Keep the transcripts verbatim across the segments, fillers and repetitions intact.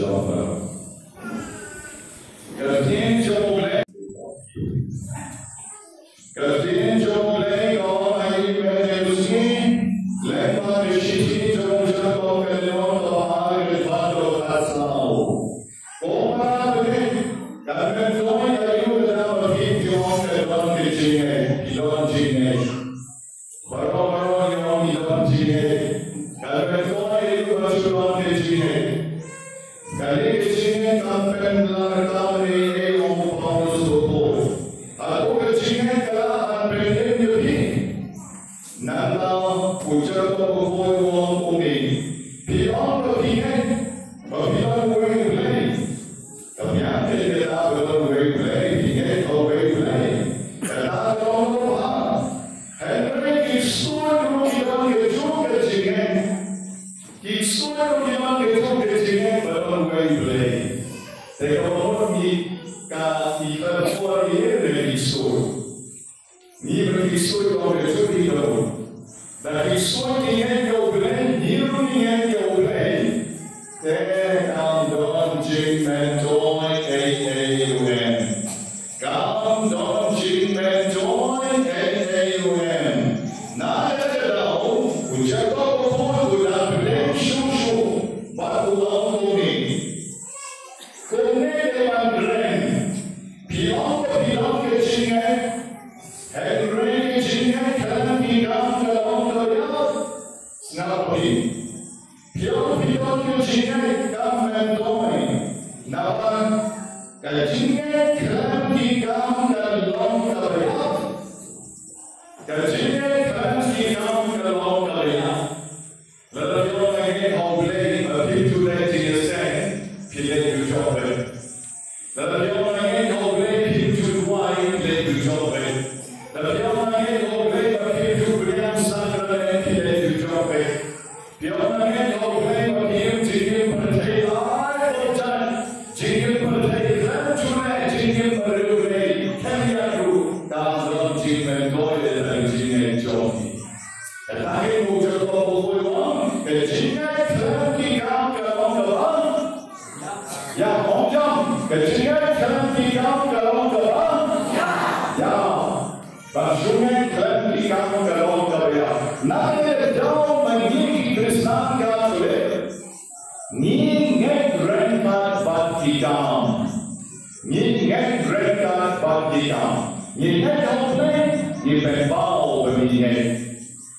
Ka ktien jong U Blei, ka ktien jong U Blei ka ong ha Hebru lyngba ka shithi jong u Jakob ka lynnong kaba ar ka dkhot kaba khatsaw. Ko para bangeit, kan myntoi aïu lada ma phi phi ong ka don ka jingngeit, phi don jingngeit. Baroh baroh ngi ong ngi don jingngeit. Kan myntoi aïu ba shu don ka jingngeit? Kane ka jingngeit kam pynlong kam ei ei, ong u Paulus ba bun. Hato ka jingngeit ka la hangne ïa phi? Nangta u Jakob u ong kumne, phi ong ba phi ngeit ba phi don uwei U Blei. Ka biang te ka da ba don uwei U Blei, phi ngeit ba uwei U Blei. Ka da ka long ba hynrei ki ksuid ruh ki don kajuh ka jingngeit. Ki ksuid ruh ki don kajuh ka jingngeit ba don uwei U Blei. Te kaba mut ngi, ka ngi khlem poi ïa ki ksuid. Ngi ba ki ksuid long ka jingkyrkhu. Da ki ksuid ki ngeit ïa U Blei, ngi ruh ngi ngeit ïa U Blei. Te kam don jingmyntoi ei ei ruh em. Kam don jingmyntoi ei ei ruh em. Na kata ka daw, u Jakob u bud u la pynlong shuh shuh bad u ong kumne. Kumne te ban kren. Phi ong ba phi don ka jingngeit. Hynrei ka jingngeit khlem ki kam ka long kaba ïap. Sngap phi. Phi ong phi don ka jingngeit kam myntoi. Naba ka jingngeit khlem ki kam ka long kaba ïap. Ka jingngeit khlem ki kam ka long kaba ïap. Lada phi ong nga ngeit ha U Blei ba phim ju leh jingïaseng, phi leh dujok beit. Lada phi ong nga ngeit ha U Blei phim ju duwai, phi leh dujok beit. Lada phi ong nga ngeit ha U Blei ba phim ju pdiang sakramen, phi leh dujok beit. Phi ong nga ngeit ha U Blei ba phim jingim pyrthei lai kyrdan, jingim pyrthei khlem ju leh jingim riewblei, khlem ïa ruh, kam don jingmyntoi ïa ka jingngeit jong phi. Kata hi u Jakob u ong, ka jingngeit khlem ki kam ka long kaba ïap. Ong jam, ka jingngeit khlem ki kam ka long kaba ïap. Ban shu ngeit khlem ki kam ka long kaba ïap. Na ka daw ma ngi ki Khristan Katholik, ngi ngeit ryngkat bad ki kam. Ngi ngeit ryngkat bad ki kam. Ngi ngeit ha U Blei, ngi pynpaw ba ngi ngeit.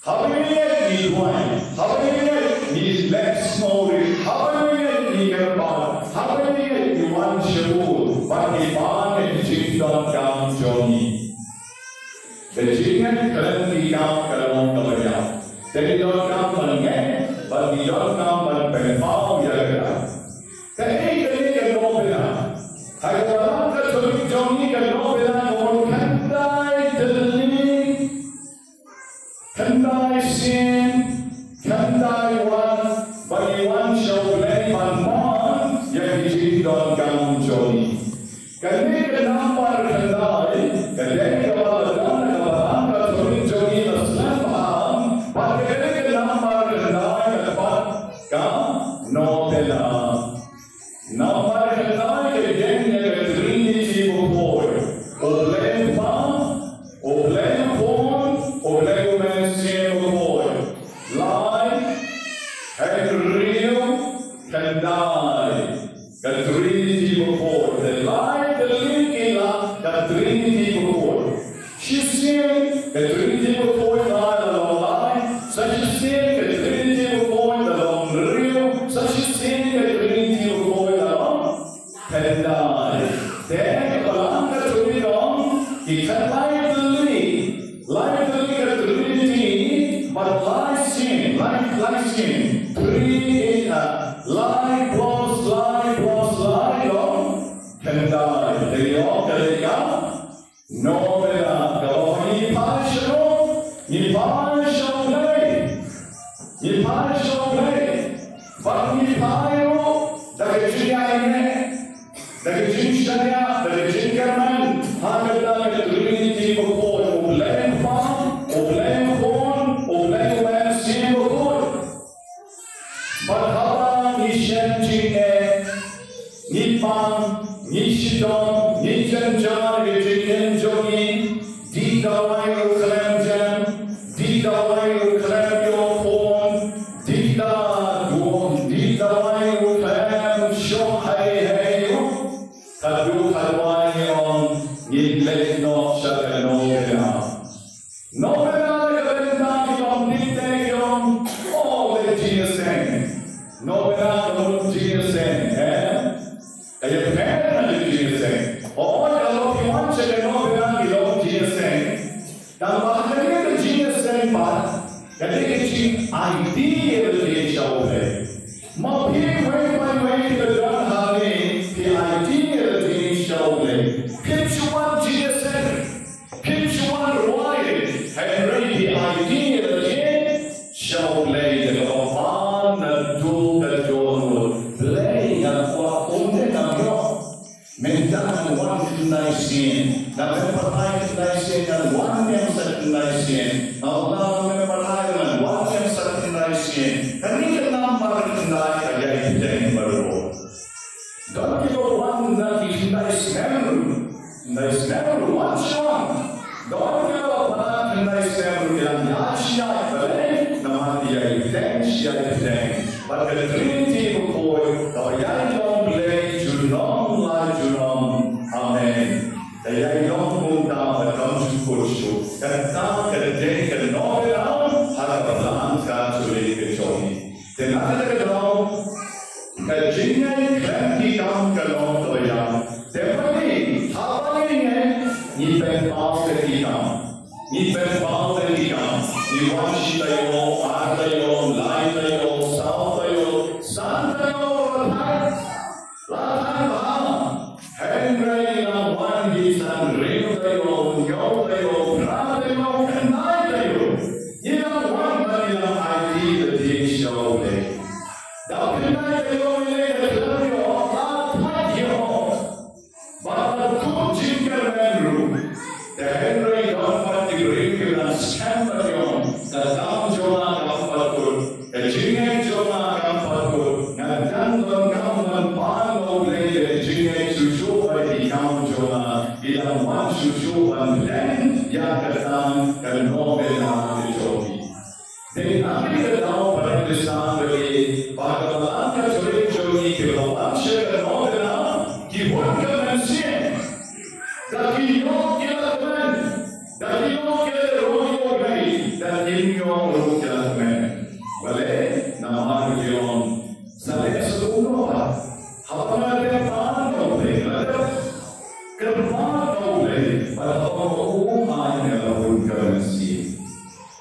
Haba ngi ngeit ngi duwai, haba ngi ngeit ngi leh sngewrit, haba ngi ngeit ngi kyrpad, haba ngi ngeit ngi wan sha U, bad ngi pan ïa ki jingdonkam jong ngi. Ka jingngeit khlem ki kam ka long kaba ïap. Te ngi donkam ban ngeit, bad ngi donkam ban pynpaw ïa kata. Kaei kane ka novena? Ha ka balang Katholik jong ngi ka novena ka mut khyndai tylli, khyndai sien, khyndai wat, ba ngi wan sha U Blei ban mon ïa ki jingdonkam jong ngi. Kane ka nambar khyndai, ka dei kaba la don ha ka balang Katholik jong ngi la slem bha, bad kane ka nambar khyndai ka pat ka novena. Nambar khyndai ka ïeng ïa ka Trinity bakhuid. U Blei Kpa, U Blei Khun, U Blei U Mynsiem Bakhuid. Lai, hynriew, khyndai. Ka Trinity bakhuid. Te lai tylli ki la ka Trinity bakhuid. Shisien ka Trinity bakhuid la long lai, sa shisien ka Trinity bakhuid la long hynriew, sa shisien ka Trinity bakhuid la long khyndai. Te ka balang Katholik ka ong ki khyndai tylli, lai tylli ka Trinity, bad lai sien, lai, lai sien, three in a, lai plus lai plus lai long khyndai. Te ïoh ka dei ka novena, kaba ngi phai sha U, ngi phai sha U Blei. Ngi phai sha U Blei. Bad ngi phai ruh da ka jingïaineh, da ka jingshaniah, da ka jingkyrmen ha kata ka Trinity bakhuid, U Blei Kpa, U Blei Khun, U Blei U Mynsiem Bakhuid. Bad haba ngi shem jingeh, Ngi pang, ngi shitom, ngi jynjar ïa ka jingim jong ngi. Dih dawai ruh khlem jem, dih dawai ruh khlem ïoh khun, dih da, dih dawai ruh khlem shoh hei hei ruh. Ka duh ka duwai ngi ong, ngin leit noh sha ka Nongpynim. Nongpynim ka bynta ki long diktek ki ong, oh, leit jingïaseng. Nongpynim ka mut jingïaseng, eh? Ka ïapher na ka jingïaseng. Oh, ka long ki wan sha ka Nongpynim ki long jingïaseng. Tang ba kane ka jingïaseng pat, ka dei ka jingïeit ïa lade sha U Blei. Ma phi wei pa wei ki ba don hangne, phi ïeit ïa lade sha U Blei. Phim shu wan jingïaseng. Phim shu wan rwai, hynrei phi ïeit ïa lade sha U Blei, da kaba pan naduh ka dohnud. Blei, nga kwah kumne, ngam ïoh. Mynta ngan wan khyndai sien, ngan pynpait khyndai sien, ngan wan biang sa khyndai sien. Nga ong, ngan pynpait, ngan wan biang sa khyndai sien. Kane ka nambar khyndai ka ïai bteng baroh. Don kiba wan na ki khyndai snem ruh, khyndai snem ruh wan sha wan. Don kiba la pan khyndai snem ruh ki dang ïaid shi ïaid, balei? Namar ki ïai bteng shi ïai bteng. Bad ka Trinity bakhuid kaba ïai long Blei junom la junom. Amen. Ka ïai long kumta bad kam ju kut shuh. Kata ka dei ka Nongpynim ha ka balang Katholik ka jong ngi. Te na kata ka daw, ka jingngeit khlem ki kam ka long kaba ïap. Te mynta, haba ngi ngeit, ngi pynpaw da ki kam. Ngi pynpaw da ki kam. Ngi wan shi taïew, ar taïew, lai taïew, saw taïew, san taïew, la thait. La thait bha. Hynrei ngi la wan hi san hynriew taïew, hynñiew taïew, phra taïew, khyndai taïew. Ngi la wan bad ngi la aiti lade sha U Blei. Da khyndai taïew ngi leit da khlem ïoh, la thait ïoh. Bad la kut jingkyrmen ruh. Te hynrei don pat ki briew kiba dang skhem bad ïoh, ka kam jong nga kam pat kut. Ka jingngeit jong nga kam pat kut. Nga dang donkam ban pan na U Blei da ka jingngeit shuh shuh bad ki kam jong nga ki dang wan shuh shuh ban bteng ïa kata ka Nongpynim ka jong ngi. Dei na kata ka daw para kynsan ba ki, ba ka balang Katholik jong ngi kiba wan sha ka Nongpynim ki wan ka mynsiem. Da ki ïoh ki la kmen, da ki ïoh ki la roi ïoh rei, da kim ïoh ruh ki la kmen. Balei? Namar ki ong, sa leh sa kumno pat, haba nga dep pan na U Blei, nga dep kyrpad na U Blei, bad haba u ai, nga la bun ka mynsiem.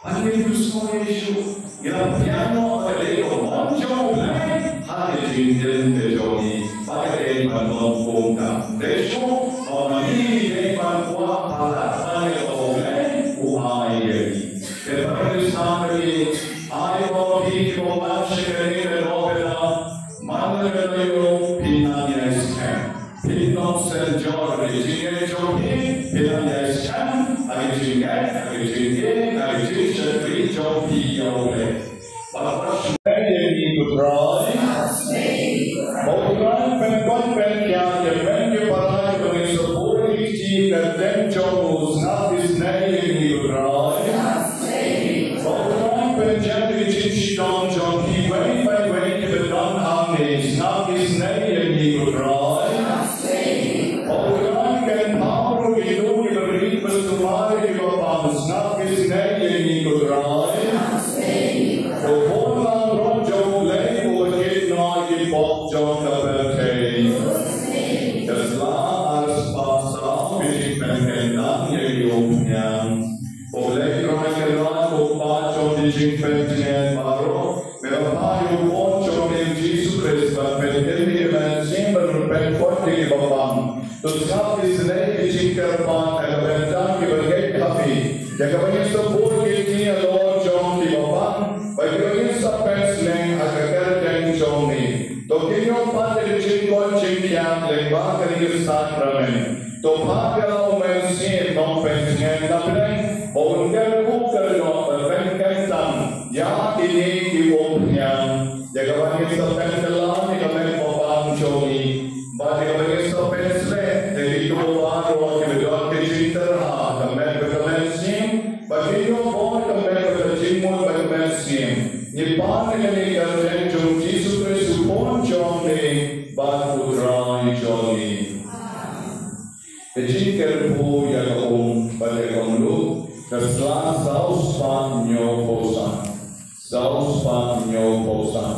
Bad ngin ïohsngew ïa Jisu, ngi la pdiang noh ba ka dei ka mon jong U Blei ha ka jingim ka jong ngi, ba ka dei ban long kumta. Te shuh, ba ma ngi dei ban kwah palat ban ïa ka U Blei u ai ïa ngi. Te para Khristan ba ki, ai ba phi kiba wan sha kane ka Nongpynim, man la ka taïew phi nang ïai skhem. Phi nang synjor ïa ka jingngeit jong phi, phi nang ïai skhem ha ka jingngeit, ha ka jingim, ha ka jingshakri jong phi ïa U Blei. Bad wat sngewbha ïa ngi ko Trai. Ko Trai, pynkut pynkhiah ïa phi ki para kiba ngi sngewbha ïa ki kti kyrteng jong u, sngap isynei ïa ngi ko Trai. Ko Trai, pynjem ïa ki jingshitom jong kiwei pa kiwei kiba don hangne, sngap isynei ïa ngi ko Trai. Ko Trai, kynmaw ruh kito kiba rit ba sumar ïa kiba pang, sngap isynei ïa ngi ko Trai. Ko Khun langbrot jong U Blei uba kit noh ïa ki pop jong ka pyrthei. Ka sla arspah saw ki jingpynkyndang ïa ki umphniang. Ko Blei Trai Kynrad, ko Kpa jong ki jingpyntngen baroh, me la phah ïa u Khun jong me u Jisu Khrist ban pynkim ïa ka mynsiem bad ban pynkut ïa kiba pang. To sngap isynei ïa ki jingkyrpad na ka bynta kiba ngeit ha me, ïa kaba ngin sa bud ïa ki halor jong kiba pang, bad kiba ngin sa pynslem ha ka kyrteng jong me. To kin ïoh pat ïa ka jingkut jingkhiah lyngba kane ka sakramen. To phah ïa la u Mynsiem Nongpyntngen na pdeng, ba un kyrkhu kyrdoh bad pynkyntang ïa kine ki umphniang, ïa kaba ngin sa pynkylla ïa ka met ba pang jong ngi, ba bad U Trai jong ngi. Ka jingkyrkhu ïa ka um bad ïa ka mluh ka sla saw spah hynñiewphew san. Saw spah hynñiewphew san.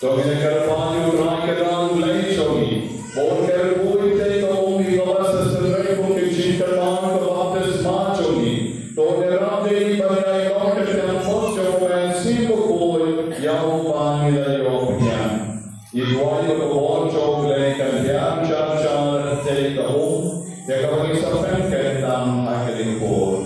To ngin ïa kyrpad ïa U Trai ka Blei jong ngi, ba un kyrkhu ïa ka um, ïa kaba sa syrei kum ka jingkyrmen ka baptisma jong ngi. To ngin ïarap ïa i ban ïaid kum ka jingkyrkhu jong U Mynsiem Bakhuid ïa uba ngi la ïoh pynïaid. Ngi duwai ba ka bor jong U Blei kan biang jar jar ïa ka um, ïa kaba ngi sa pynkyntang ha kane ka por.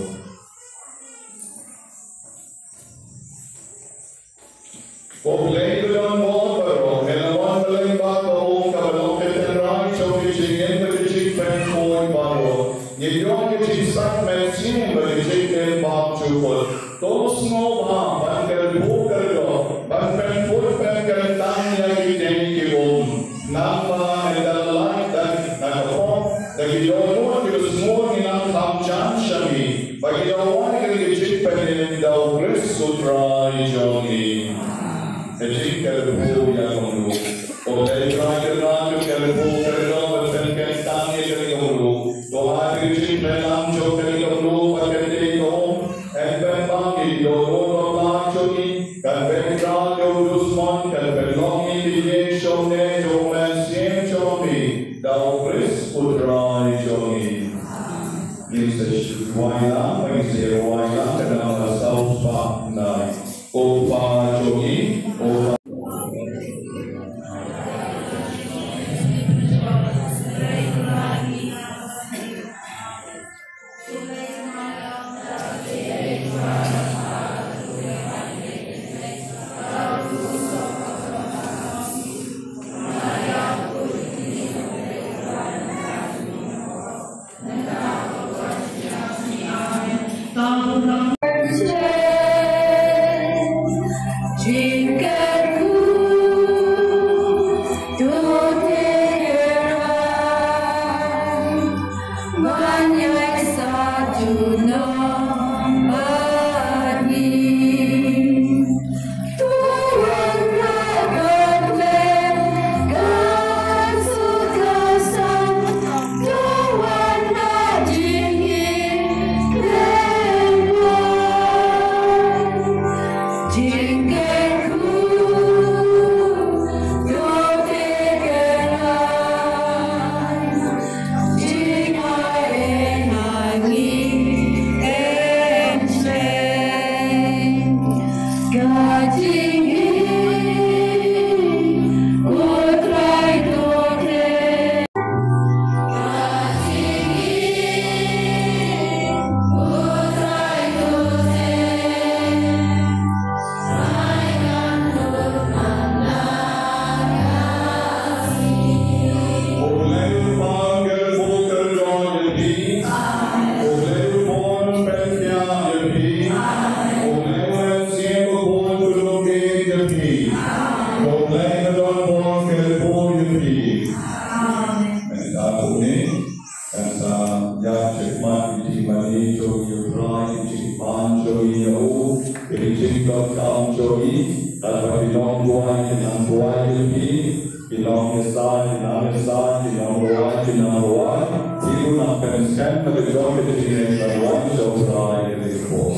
Ko Blei ba don bor baroh, me la wan ban lyngba ka um kaba long ka tynrai jong ka jingim bad ka jingpynpoi baroh. Ngi don ka jingsngewsih bad ka jingim bymjukut. To sngewbha ban kyrkhu kyrdoh, ban pynpoi pynkyntang ïa kine ki um. Namar ynda la lait da ka pop, da ki dohnud ki basngur ngi nang kham jan sha ngi, ba ngi doh wan ïa ka jingpynim da U Khrist U Trai jong ngi. Ka jingkyrkhu ïa ka mluh. Ko Blei Trai kyrdan jong ka mluh, kyrdan bad pynkyntang ïa ka mluh. To ai ka jingpynlam jong ka mluh bad ka dei ka um. Yn pynbang ïa ki dohnud bapla jong ngi, kan pynkylla ïa u dusmon, kan pynlong ïa ki jingshemphang jong U Mynsiem jong ngi, da U Khrist U Trai jong ngi. Ngin sa shu duwai lang, ngin sa duwai lang, ka dang la saw spah nai. Ko Pa jong ngi, ko Pa. Kan sa ïaid shakhmat ïa ki jingmane jong ngi ïa u Trai, ïa ki jingpan jong ngi ïa u, ïa ki jingdonkam jong ngi, katba ki nongduwai kin nang duwai ïa phi, ki nongïasaid kin nang ïasaid, ki nongduwai kin nang duwai. Phi ruh nang pynskhem na ka jong ka jingïasaid jong u Trai ïa ka por.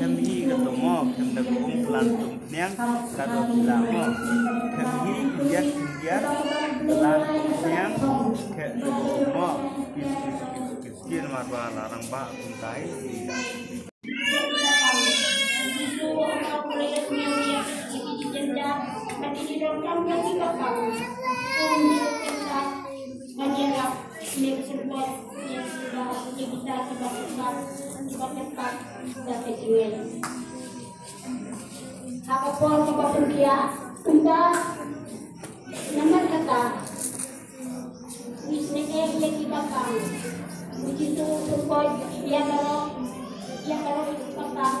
Khem hi ka tong mo, khem da ka um plan tum pniang, ka dok la mo. Khem hi, khem ïa, khem ïa, ka plan tum pniang, khem da ka um mo. Kis, kis, kis, kis, kis, mar ba la rang ba kum tai. Ha ka por kaba pynkiah, kumta namar kata, ngi sngew ïa kiba kang. U Jisu u pynkoit ïa baroh, ïa baroh kiba kang.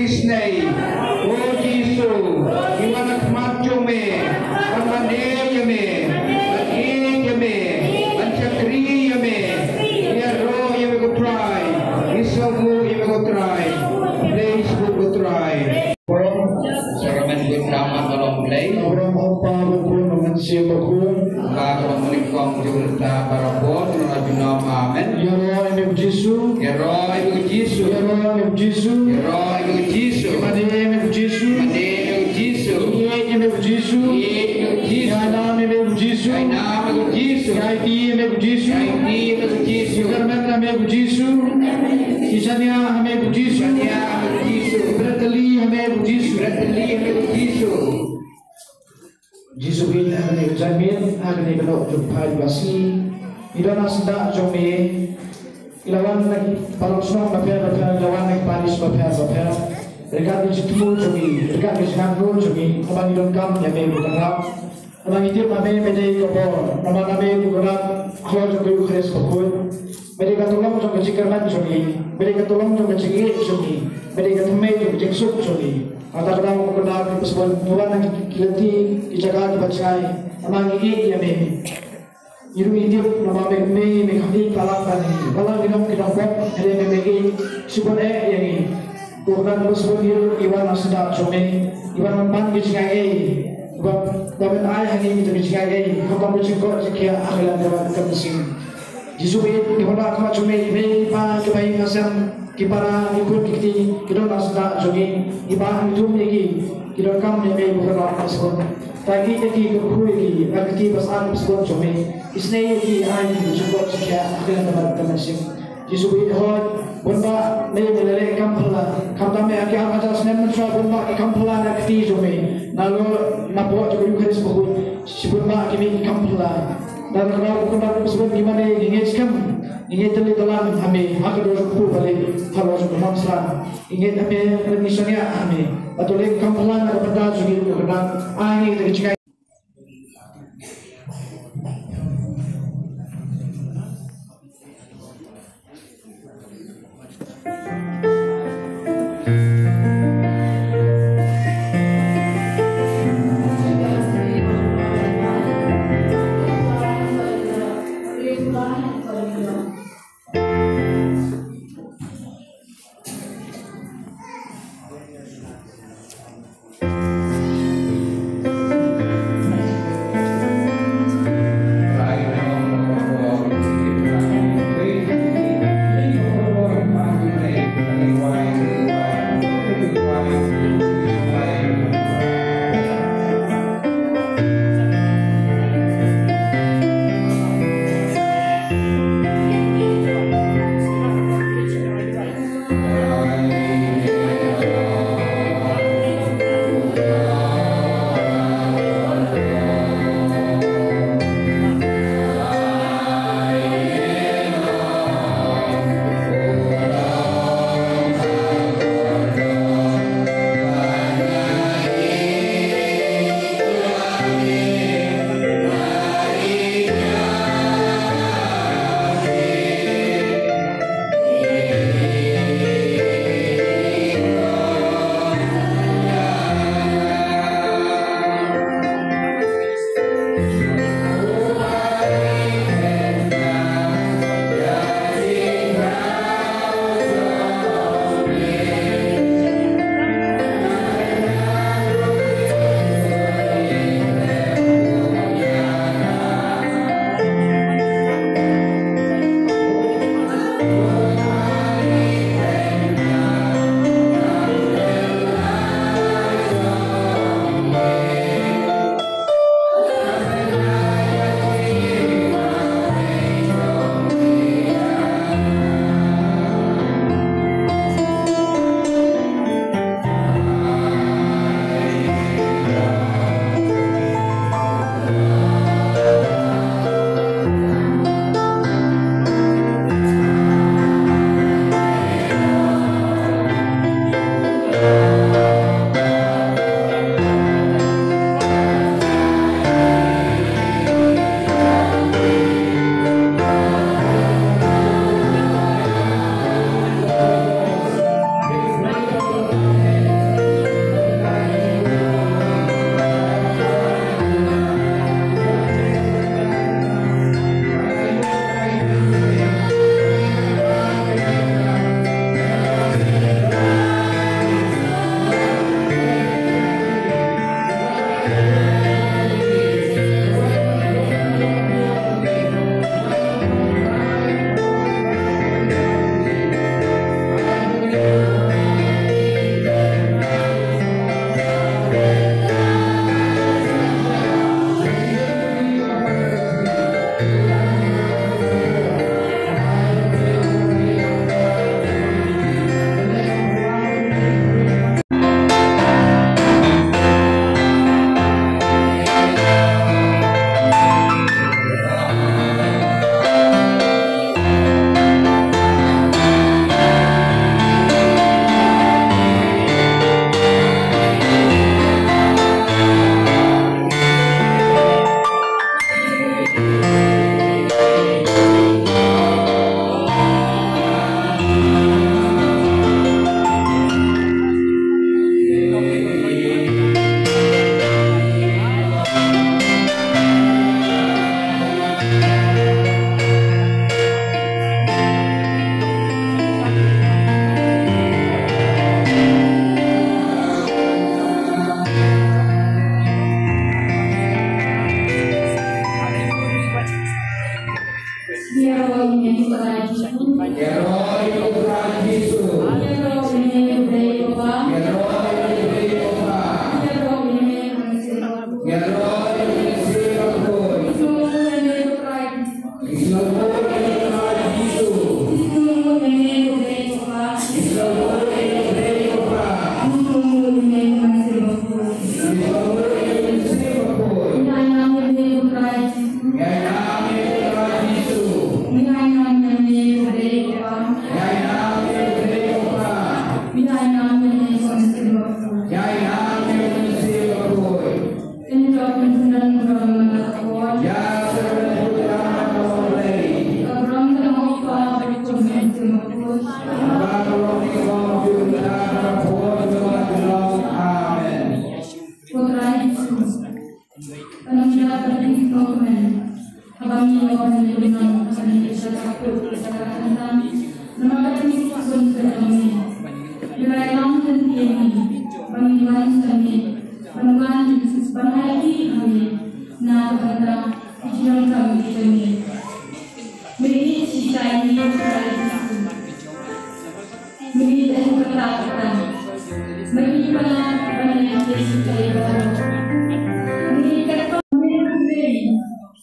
jingïaseng isynei. O Jisu, ngi wan ha khmat jong me, ban mane ïa me, ban ïeit ïa me, ban shakri ïa me. Ïaroh ïa me ko Trai, ngi sngewbha ïa me ko Trai. Blei sngewbha ko Trai. Burom, sngewbha burom, ka long Blei. Burom, Kpa, Khun, bad Mynsiem Bakhuid. Ba ka long nyngkong jong ngi baroh, na ka bynta. Amen. Ïaroh ïa me ko Jisu. Ïaroh ïa me ko Jisu. Ïaroh ïa me ko Jisu. Ïaroh ïa me ko Jisu. Ïa mane ïa me ko Jisu. Ïa mane ïa me ko Jisu. Ïa me ko Jisu. Ïa me ko Jisu. Ïa me ko Jisu. Ïa me ko Jisu. Ïa ïa me ko Jisu. Ïa ïa me ko Jisu. Ïa kyrmen ha me ko Jisu. Ïa shaniah ha me ko Jisu. Ïa shaniah ha me ko Jisu. Ïa bret tylli ha me ko Jisu. Ïa bret tylli ha me ko Jisu. Jisu, ha kane ka janmiet, ha kane ka dohnud jong phi ba sngi, ngi don ha syndah jong me. Ngi la wan na ki paralok shnong bapher bapher, ngi la wan na ki parish bapher bapher. Ryngkat ki jingthmu jong ngi, ryngkat ki jingangnud jong ngi, namar ngi donkam ïa me ko Kynrad. Namar ngi tip ba me, me dei ka bor, namar na me ko Kynrad, ka hok jong ka Eukharist bakhuid. Me dei ka tyllong jong ka jingkyrmen jong ngi, me dei ka tyllong jong ka jingïeit jong ngi, me dei ka thymmei jong ka jingsuk jong ngi. Kata ka daw ko Kynrad, ngi pyrshang ban wan na ki lynti, ki jaka kiba jngai, namar ngi ïeit ïa me. Ngi ruh ngi tip namar me, me, me kham ïeit palat bad ngi. Wat la ngi long ki nongpop, hynrei me, me ïeit shibun eh ïa ngi. Ko Kynrad, ngi pyrshang ngi ruh ngi wan na syndah jong me, ngi wan ban pan ki jingaiei, ba, ba men ai ha ngi kita ki jingaiei, khamtam ka jingkoit jingkhiah ha ka liang kaba mynsiem. Jisu baieit, ngi wanrah ha khmat jong me, me i pa, kiba ïing ki sem, ki para, ki khun ki kti, ki don ha syndah jong ngi, i ba ngi thum ïa ki, ki donkam ïa me ko Kynrad ba sbun. Tang ïeit ïa ki, kyrkhu ïa ki, na ka kti ba sah ba sbun jong me, isynei ïa ki, ai ïa ki ka jingkoit jingkhiah ha ka liang kaba mynsiem. Jisu baieit, hooid, bun bah me, me la leh kam phylla, khamtam me ha ki ar hajar snem mynshuwa, bun bah ki kam phylla na ka kti jong me, nalor napoh jong ka Eukharist bakhuid, shibun bah ki mih ki kam phylla. Nalor ko Kynrad ba sbun, ngi mane ngi ngeit skhem, ngi ngeit tylli tyllong ha me, ha ka doh jong ka kpu ba leit halor jong ka mamsra. Ngi ngeit ha me, ngi shaniah ha me. Bad to leh kam phylla na ka bynta jong ngi ruh ko Kynrad. Ai ngi da ka jingaiei.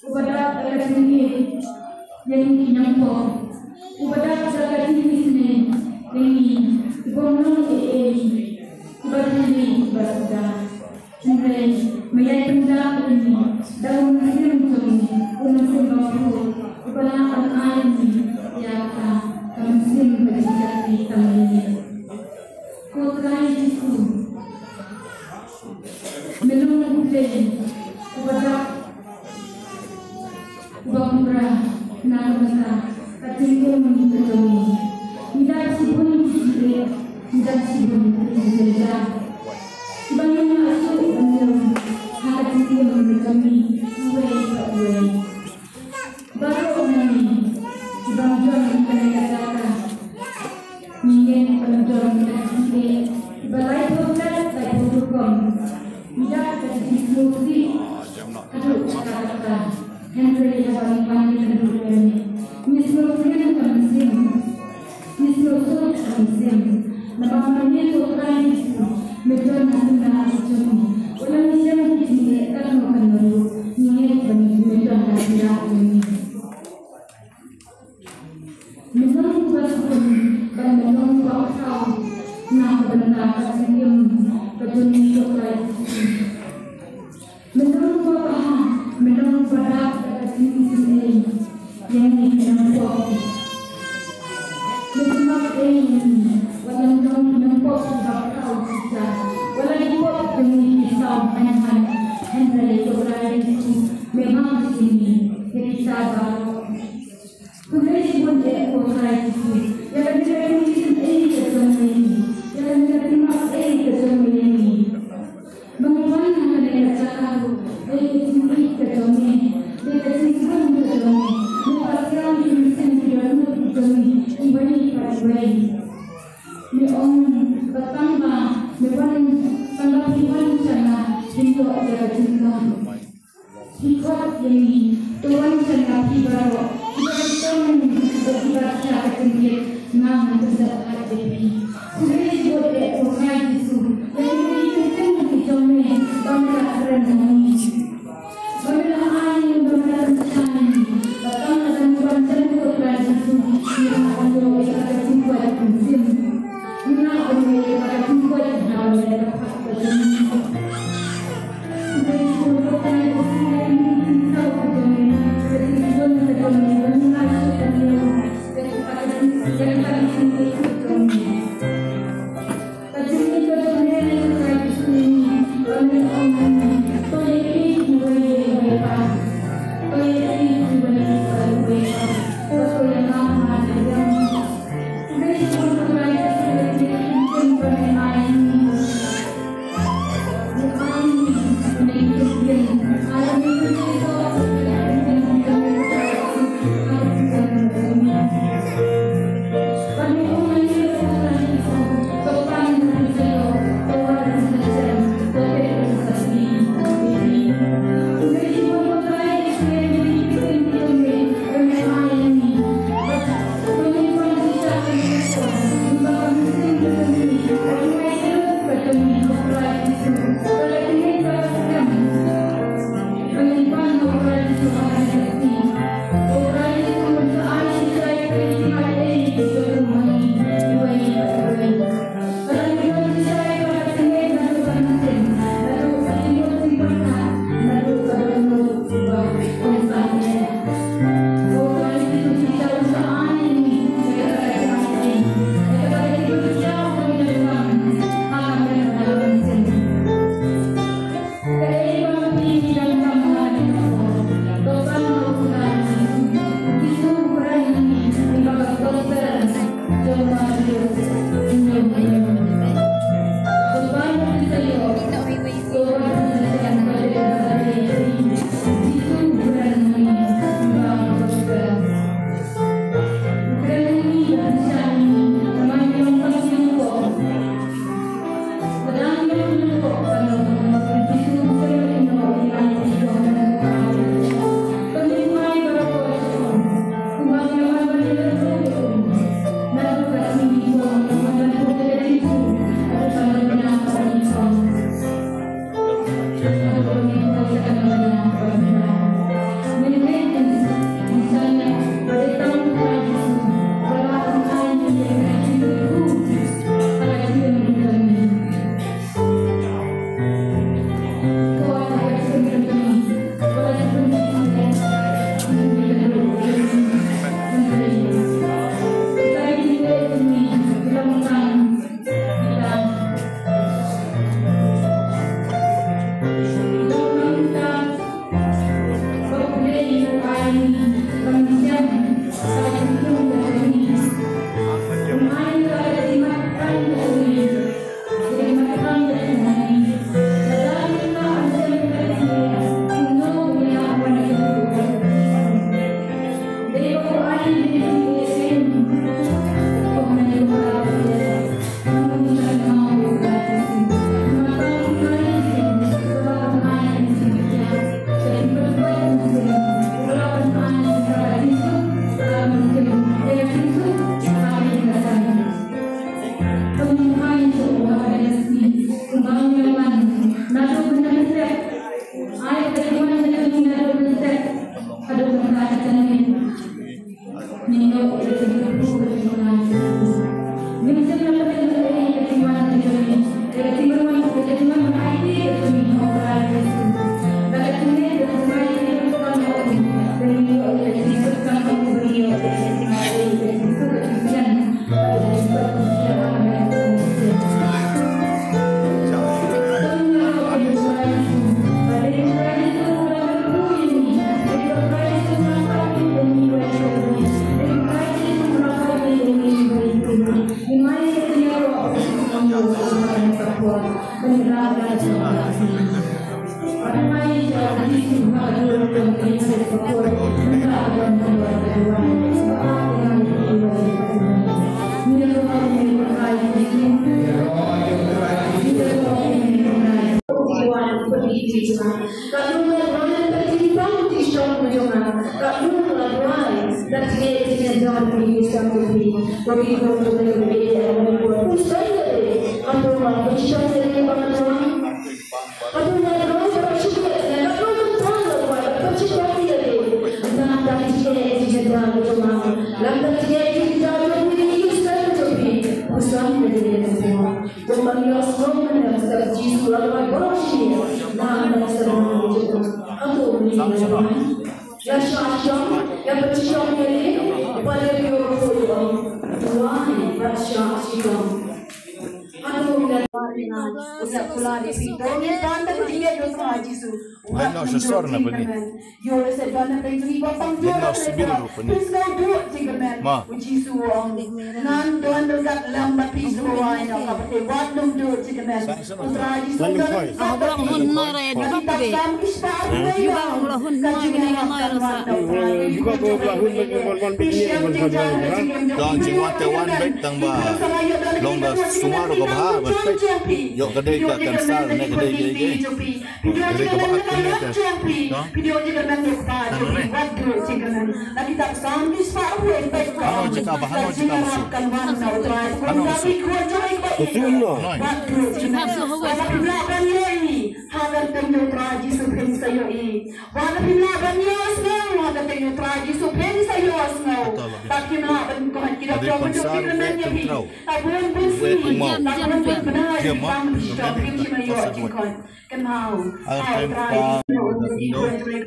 Uba dap da ka jingïeit ïa ngi ki nongpop, uba dap da ka jingisynei ïa ngi ki bym long ei ei, kiba thylli kiba suda. Hynrei me ïai pyndap ïa ngi da u Mynsiem jong ngi, u Mynsiem Bakhuid, uba la ban ai ïa ngi ïa ka, ka mynsiem ka jingkyrkhu tang ïa ngi. Ko Trai Jisu, me long U Blei uba dap, uba pura na ka bynta ka jingim ka jong ngi. Ngi dap shibun ki jingeh, ngi dap shibun ki jingeh. Kiba ngi la shu ban ïoh ha ka jingim ka jong ngi uwei pa uwei. Baroh ngi, kiba don kane ka jaka, ngi ngeit ba don ka jingeh ba laiphew kat laiphew rukom. Ngi dap ka jingsngewsih haduh katta katta. Hynrei haba ngi wan ïakynduh ïa me, ngi sngewthuh ka mynsiem. Ngi sngewsih ka mynsiem. Namar ma ngi, ko Trai Jisu, me don ha syndah ka jong ngi. Wat la ngi shem ki jingeh katno katno ruh, ngi ngeit ba me don ha syndah ka jong ngi. Me long uba sngewbha bad me long uba khraw na ka bynta ka jingim ka jong ngi, ko Trai Jisu. Me long uba bha, me long uba dap da ka jingisynei ïa ngi ki nongpop. Me jubab ei ïa ngi, wat la ngi long ki nongpop kiba khraw shisha, wat la ki pop jong ngi ki saw haiñ haiñ, hynrei ko Trai Jisu, me map ïa ngi ïa kita baroh. Khublei shibun eh ko Trai Jisu ïa kane ka jingïeit ei ka jong me ïa ngi, ïa kane ka jingmap ei ka jong me ïa ngi. Ba ngi wan ha kane ka jaka ruh dei ka jingïeit ka jong me, dei ka jingsngew ka jong me. Me pasia ïa ki mynsiem ki dohnud ki jong me iwei pa iwei. Me ong ba tang ba me wan, tang ba phi wan sha nga, phin ïoh ïa ka jingkam. Phi khot ïa ngi, to wan sha nga phi baroh kiba don bad kiba khia ka jingkit, nga ngan pyndep ïa phi. Khublei shibun eh ko Trai Jisu ïa kine ki ktien ki jong me ba me la kren ha ngi, ba me la ai, ba me la pynshai. Ba tang lada ngi wan sha me ko Trai Jisu, ngi lah ban ïoh ïa ka jingkoit mynsiem. Ngi lah ban ïoh ïa ka jingkoit ha ka jingim. Lyngngoh sha sor na bani. Lyngngoh sbill ruh bani. Ma. Lang lim khoi. Ah, ba la hun noi re, jubab be. Jubab, ba la hun noi, noi, noi, sa. Jubab, ba la hun, ba la hun, ba la hun. Don jingwan te wan bek tang ba. Long da sumar ka bha, ba bek. Ïoh ka dei ka kansar, ne ka dei ka, ka. Ka dei ka bha ka ne ka. No? Ano ne? Ano jaka ba, ano jaka ba su. Ano su. Noi. Hagar teng ïa U Trai Jisu phin sa ïohi. Wat la phi lah ban ïohsngew, hagar teng ïa U Trai Jisu phin sa ïohsngew. Bad phim lah ban koit ki da jong ka jong ki kyrmen ïa phi. Ta bun bun sngi, ta bun bun bnai, bang phi sdang phi la ïoh jingkoit. Kynmaw. Hagar teng pa,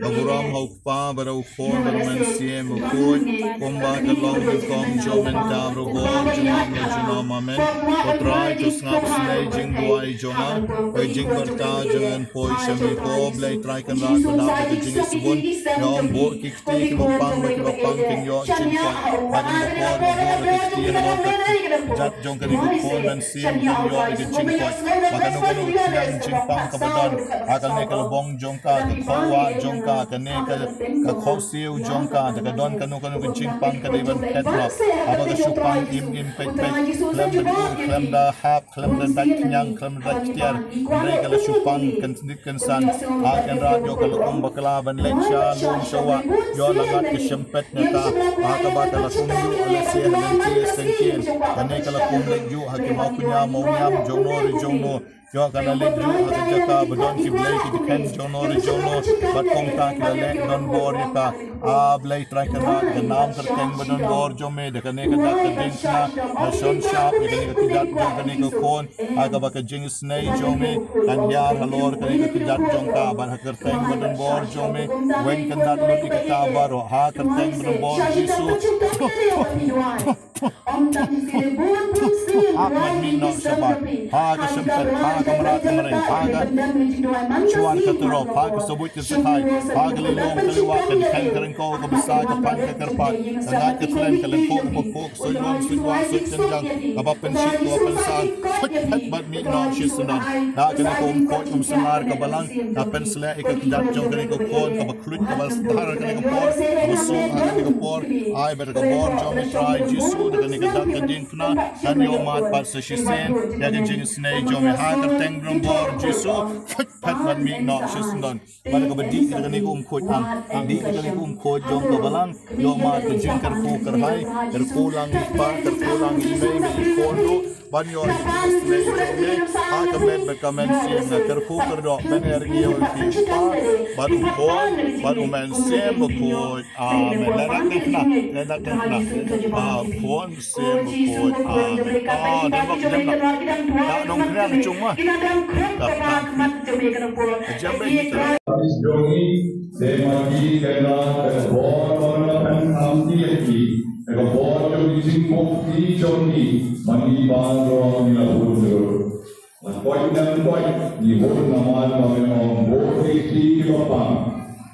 ka burom ha U Kpa bad ha U Khun bad ha U Mynsiem Bakhuid, kumba ka long nyngkong jong mynta barabor junom la junom. Amen. Ko Trai, to sngap snei jingduwai jong nga, ka jingbyrta jong nga poi sha me. Ko Blei Trai Kynrad, ba dap ka jingisbun ïa ong buh ki kti kiba pang, ba kiba pang kin ïoh jingkoit. Ba kin ba por ba buh ki kti halor ka jat jong kane ka khun mynsiem kin ïoh ka jingkoit. Ba kano kano ka jingpang kaba don ha kane ka lbong jong ka, ka khawwah jong ka, kane ka, ka khawsiew jong ka, da ka don kano kano ka jingpang ka dei ban phet noh. Haba ka shu pang im im peit peit, khlem da dur, khlem da hap, khlem da dait khñiang, khlem da dait ktien, hynrei ka la shu pang kynsnit kynsan. Ha Kynrad, ïoh ka la kum bakla ban leit sha lum sha wah, ïoh la ngat ka shempet na ka. Ha kaba ka la kum ïuh ha la seh ha lynti sengkien, kane ka la kum leit ïuh ha ki mawkñia mawniam jong no re jong no. Ïoh ka la leit ïuh ha ka jaka ba don ki blei ki jingkhein jong no re jong no, bad kumta ki la leh don bor ïa ka. A Blei Trai Kynrad, ka nam kyrteng ba don bor jong me, da kane ka dak ka diengphna, la shon shap ïa kane ka kjat jong kane ka khun, ha kaba ka jingisnei jong me kan hiar halor kane ka kjat jong ka, bad ha ka kyrteng ba don bor jong me, weng kyndat lut ïa kata baroh, ha ka kyrteng ba don bor Jisu. Ap mat mih noh shabar ha ka shempet, ha ka mrad ka mreng, ha ka shuwa ka turop, ha ka sabuit ka sakhai, ha ka lilong ka liwa, ka jingkheiñ ka ryngkaw, ka bsa ka pan ka kyrpad, ka ngat ka tlen, ka lyngkhuh ka bakhuh, ka suit wah suit wah, suit kynjang, kaba pynshit kaba pynsar. Phet phet bad mih noh shisyndon. Da kane ka umkhoit umsynrar ka Balang, da pynsleh ïa ka kjat jong kane ka khun, kaba khluit kaba sdar kane ka por, kaba suk ha kane ka por. Ai bad ka bor jong me Trai Jisu, da kane ka dak ka diengphna kan ïoh mad pat sa shisien ïa ka jingisnei jong me. Ha ka kyrteng ba don bor Jisu, phet phet bad mih noh shisyndon. Bad kaba dih ïa kane ka umkhoit, ang dih ïa kane ka umkhoit jong ka Balang, ïoh mad ka jingkyrkhu kyrhai, kyrkhu lang ïa i kpa, kyrkhu lang ïa i mei, ïa i khun ruh, ban ïoh ïa ka jingisnei jong me ha ka met bad ka mynsiem. Nga kyrkhu kyrdoh ban ïa ïa i kpa bad u khun bad u mynsiem bakhuid. Amen. Lada dang kena, lada dang kena. Ah, khun mynsiem bakhuid. Amen. Ah, dang bak dang bak. Dak dong kena chung ma. Dak dak. Jam baik kita. Jong i, te ma ki kynrad ka bor ba nga la pynkham ïa ki, ka bor jong ki jingphohsniew jong ki, ma ngi baroh ngi la hun ruh. Nga koit ngam koit, ngi hun namar ba me ong buh ki kti kiba pang.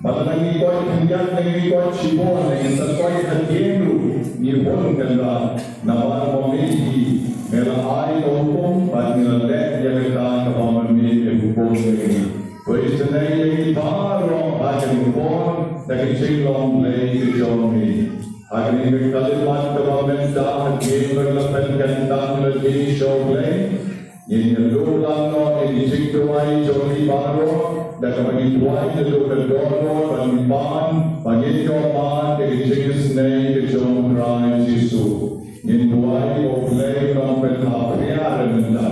Bad lada ngi koit khyndiat ne ngi koit shibun ne ngi sa koit hadien ruh, ngi hun kynrad namar ba me hi. Me la ai ka hukum bad ngi la leh ïa kata kaba me me hukum ïa ngi. To isynei ïa ngi baroh ha kane ka por da ka jinglong Blei ka jong me. Ha kane ka khyllipmat kaba mynta hadien ba la pynkyntang lade sha U Blei, ngin ïa duh lang noh ïa ki jingduwai jong ngi baroh da kaba ngi duwai naduh ka dohnud ba ngin pan, ba ngin ïoh man ïa ka jingisynei ka jong U Trai Jisu. Ngin duwai ba U Blei un ym pynhap ria mynta.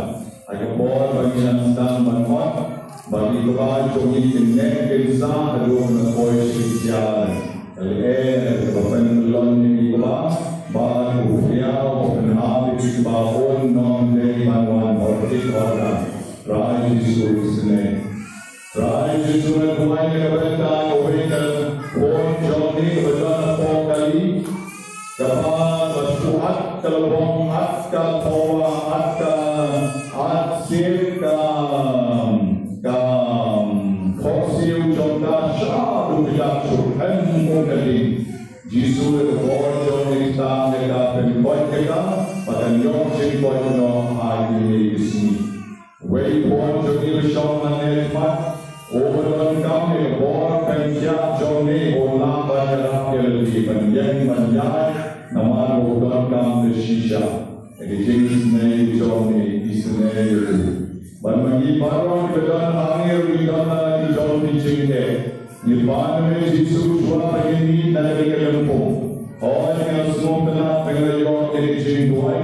Ha ka por ba ngi dang sdang ban ot, ba ki kpa jong ngi kin neh kin sah haduh ban poi sha ki thiar. Ka lyer kaba pynkyllon ïa ki kpa, bad u phria uba pynhap ïa ki kpa un ym dei ban wan hor kit hor kan. Trai Jisu isynei. Trai Jisu, nga duwai na ka bynta kawei ka khun jong ngi kaba don hapoh kali, kaba, kaba shu at ka lbong, at ka thawa, at ka, at sha ka, ka khohsiew jong ka, shaduh ka ïap shu em kum ka ding. Jisu, da ka bor jong ngi, tang ïa ka, pynkoit ïa ka ba kan ïoh jingkoit noh ha kine ki sngi. Wei khun jong ngi ba shong hangne khmat, uba donkam ïa ka bor pynjah jong ngi, u lah ban ïarap ïa lade ban ïeng ban ïaid, namar ba u donkam da shisha. Ïa ka jingisynei jong ngi, isynei ïa u. Bad ma ngi baroh kiba don hangne ruh ngi don la ki jong ki jingteh. Ngi pan ïa me Jisu shuwa ba ngin ïaid na kane ka lympung. Hooid, ngi la sngewtynnat ba ngi la ïoh ïa ka jingduwai.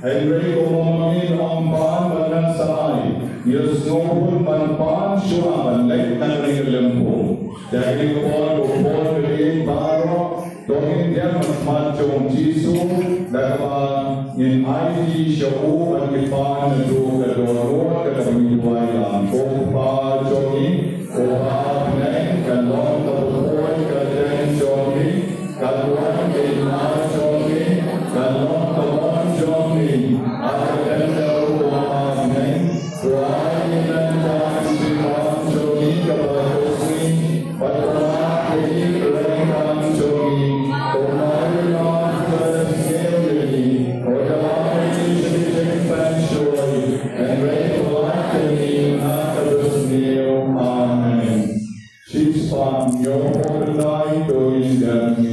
Hynrei kumba ma ngi ong, pan bad ngan sa ai. Ngi la sngewhun ban pan shuwa ban leit na kane ka lympung. Te ha kane ka por, ko khun ka ïing baroh, to ngin dem ha khmat jong Jisu da kaba ngin aiti sha u ban ïa pan naduh ka dohnud, ka kaba ngi duwai lang. Ko Kpa jong ngi, Ko Kpa ha bneng, kan long kaba khuid ka kyrteng jong me, kan wan ka hima jong me, kan long ka mon jong me ha ka khyndew kumba ha bneng. To ai ïa ngi mynta ka jingpang jong ngi kaba ar sien, bad to map ïa ngi ki ryngkang jong ngi, kumba ngi map ruh ïa ki nongkynmaw jong ngi, bad to ym ai ïa ngi sha ka jingpynshoi, hynrei to lait ïa ngi na ka dusniew. Amen. Shisha, ngi ïoh pynlait to ïa ngi.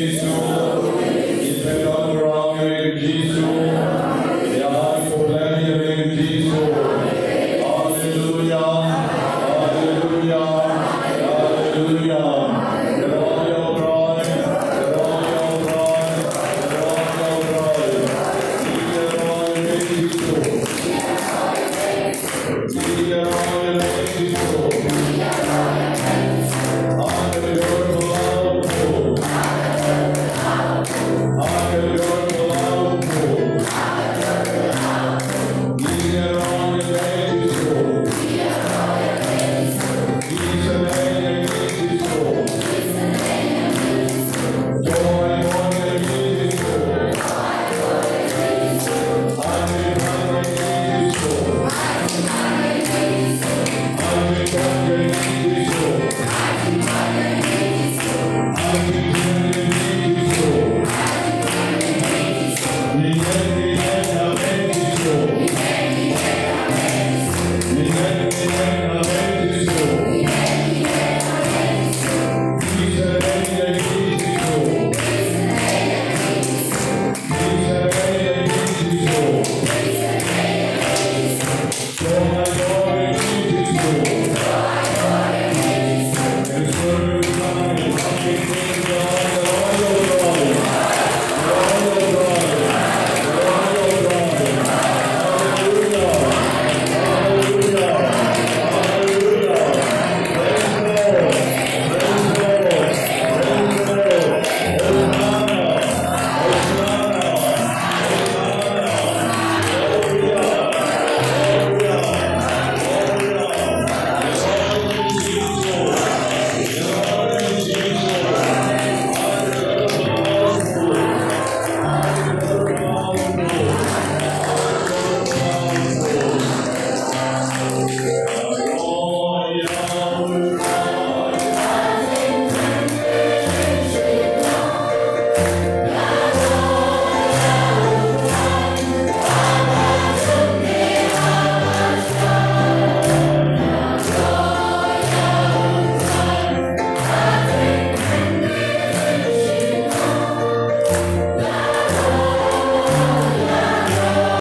Jisu